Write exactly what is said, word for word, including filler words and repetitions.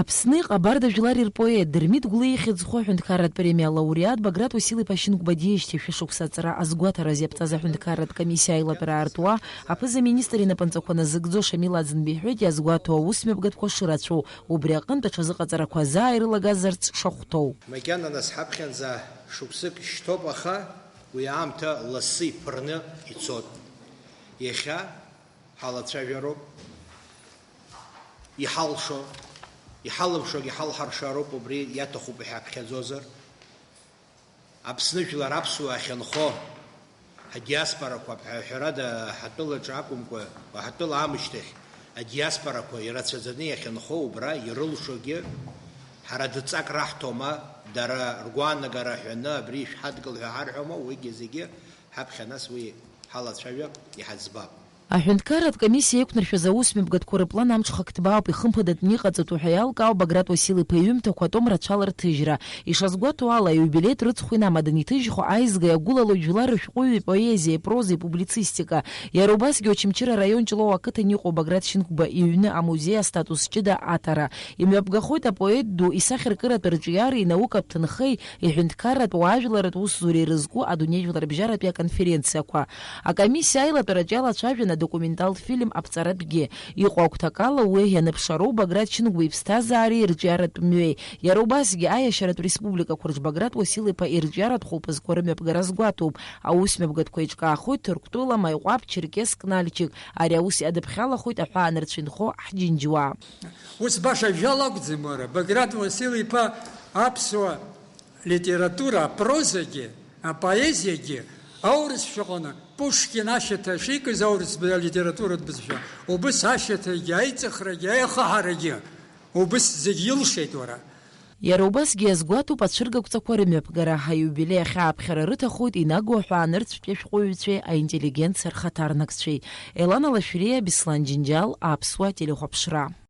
Аԥсны иҟабарда жәлар ирпоет, Дырмит Гәлиа ихьӡ зху аҳәынҭқарратә премиа алауреат Баграт Уасил-иԥа Шьынқәба диижьҭеи шәышықәса аҵара азгәаҭаразы иаԥҵаз аҳәынҭқарратә комиссиа аилатәара аартуа аԥыза-министр инапынҵақәа назыгӡо Шамил Аӡынба иҳәеит иазгәаҭоу аусмҩаԥгатәқәа шырацәоу, убри аҟынтә аҽазыҟаҵарақәа заа ирылагазарц шахәҭоу. Макьана нас ҳаԥхьанӡа шықәсык шьҭоуп, аха уи аамҭа лассы иԥырны ицот. Иахьа ҳалацәажәароуп, иҳалшо, иҳалымшогь иҳалҳаршароуп, убри иаҭахуп иҳаԥхьаӡозар. Аԥсны жәлар аԥсуаа ахьынхо, ҳадиаспорақәа, ҳәа-, ҳәарада, ҳатәылаҿы акәымкәа, ҳатәыла аамышьҭахь адиаспорақәа ирацәаӡаны иахьынхо, убра ирылшогьы ҳара дҵак раҳҭома, дара ргәаанагара ҳәаны абри ишәҳадгыл ҳәа ҳарҳәома, уигьы зегьы ҳаԥхьа нас уи ҳалацәажәап, иҳаӡбап. Аҳәынҭқарратә комиссиа иқәнаршәаз аусмҩаԥгатәқәа рыплан амҽхак ҭбаауп, ихымԥадатәны иҟаҵатәу ҳәа иалкаау Баграт Уасил-иԥа иҩымҭақәа атом рацәала рҭыжьра. Ишазгәаҭоу ала, аиубилеитә рыцхә инамаданы иҭыжьхо аизга иагәылалоит жәлар рышәҟәыҩҩы поезиеи прозеи публицистика. Иара убасгьы Очамчыра араион Ҷлоу ақыҭан иҟоу Баграт Шьынқәба иҩны амузеи астатус ҷыда аҭара. Имҩаԥгахоит апоет ду исахьаркыратә арҿиареи инаукатә ҭынхеи, иҳәынҭқарратә уаажәларратә усзуреи рызку адунеи жәларбжьаратәи аконференциақәа. Акомиссиа аилатәараҿ иалацәажәан адокументалтә фильм аԥҵаратәгьы. Иҟоу агәҭакала уи ианыԥшароу Баграт Шьынқәба иԥсҭазаареи ирҿиаратә мҩеи. Иара убасгьы аиашьаратә республикақәа рҿы Баграт Уасил-иԥа ирҿиаратә хәылԥазқәа рымҩаԥгара азгәаҭоуп. Аусмҩаԥгатәқәа еиҿкаахоит Ҭырқәтәыла, Маиҟәаԥ, Черкесск, Нальчик. Ари аус иадыԥхьалахоит аҳәаанырцә инхо ҳџьынџьуаа. Ус баша жәала акәӡам, уара, Баграт Уасил-иԥа аԥсуа литература, апрозагьы, апоезиагьы аурысшәаҟны Пушкин ашьаҭа шикыз аурыс б-, литературатә бызшәа, убыс ашьаҭагьы, аиҵыхрагьы, аихаҳарагьы убыс зегь илшеит, уара. Иара убасгьы иазгәаҭоуп ацәыргақәҵақәа рымҩаԥгара, аиубилеи ахьааԥхьара рыҭахоит инагоу аҳәаанырцәтәи ашәҟәыҩҩцәеи аинтеллигенциа рхаҭарнакцәеи. Елана Лашәриа, Беслан Џьынџьал, Аԥсуа телехәаԥшра.